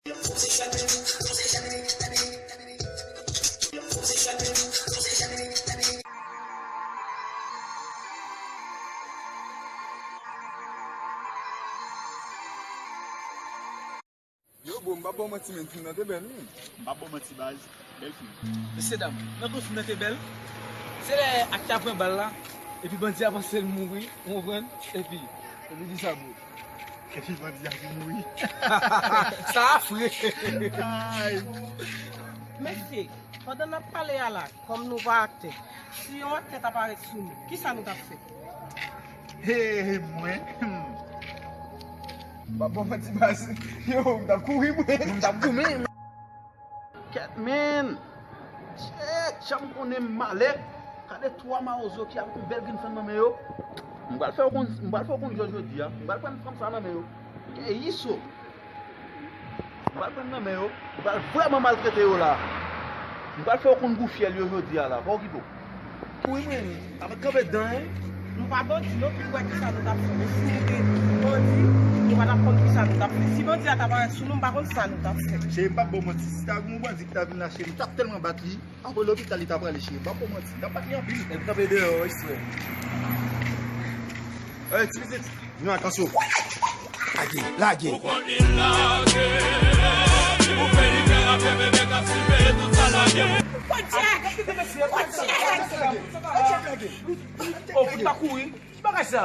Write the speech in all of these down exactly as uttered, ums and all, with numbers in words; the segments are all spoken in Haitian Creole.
Yo, bro, m p ap ba w manti, men, fim nan te bèl, wi. M p ap ba w manti, baz. Bèl fim. Mesye dam, nan kou fim nan te bèl, se lè aktè a pran bal la, epi bandi a panse l mouri, ou konprann? Epi, epi di sa, bro. Epi bandi a fin mouri. Sa a fre. Ay. Mesye, pandan n ap pale a la, kòm nou pa aktè, si yon aktè ta parèt sou nou, kisa nou t ap fè? Hey, mwen. Hmm. M ap ba w manti, baz. Yo, m t ap kouri, mwen. M t ap goumen. Kèt, men. Shit, jan m konnen m malè. Gade twa mawozo ki avèk yon bèl grenn fanm nan men yo. M pral fè w konn, m pral fè w konn jòj jodi a. M pral pran fanm sa nan men yo. Ke iso. M pral pran nan men yo. M pral vrèman maltrete yo la. M pral fè yo konn gou fyèl yo jodi a la. Pa okipe w. Wi, men, sa pa t kanpe dan, en. Nou pa bandi, non, pou wè kisa nou t ap fè. Men si nou te bandi, nou pa t ap konn kisa nou t ap fè. Si bandi a ta parèt sou nou, m pa konn sa nou t ap fè. Cheri, m p ap ba w manti. Si ta gen yon bandi ki ta vin la, cheri, m t ap tèlman bat li. Apre lopital li ta prale, cheri. M p ap ba w manti. T ap bat li anpil. Nèg kanpe deyò, eksprè. Ey, ti pitit, vin ak kanso. Lage, lage. Ou konn li lage. Ou fè li fè rapè, bebe k ap sive, tout sa lage. Kòdjèk! Kòdjèk! Oh, fout pa kouri. Ki bagay sa?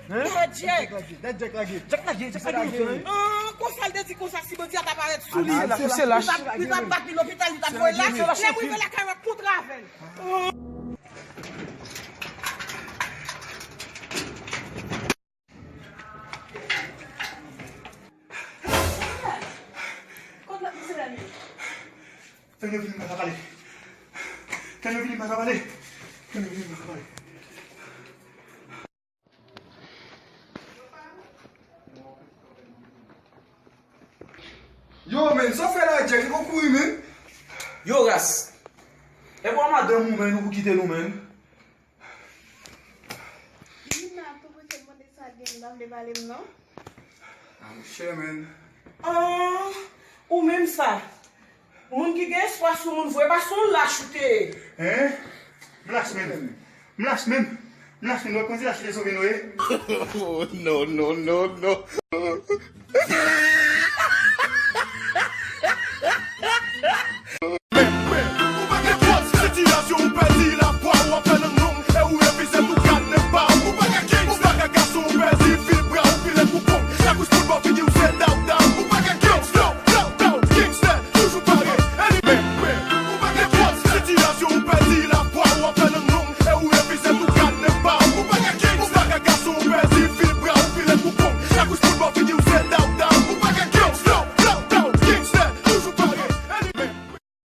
Hein? Kòdjèk! Dat Djèk lage. Djèk lage, Djèk lage, hein? Ah, konsa l te di konsa, si bandi a ta parèt sou li, li t ap, li t ap bat li lopital, li t ap voye lach. Lè m rive lakay, m ap kontre avè l. Fè nou vini, m pa ka pale. Fè nou vini, m pa ka pale. Fè nou vini, m pa ka pale. Yo, men, sa w fè la, Djèk? Li poko kouri, men. Yo, ras. E bò madanm ou, men, ou kite nou, men. Li nan tou pete mande sa gen, m pa vle pale m non. Ah, monchè, men. Ah, ou menm sa. Moun ki gen espwa sou moun vre, pa se yon lach ou te ye. Hein? M lach, men. M lach, men. M lach, men. Ou wè kòman se lach te sove nou ye? Oh, non, non, non, non.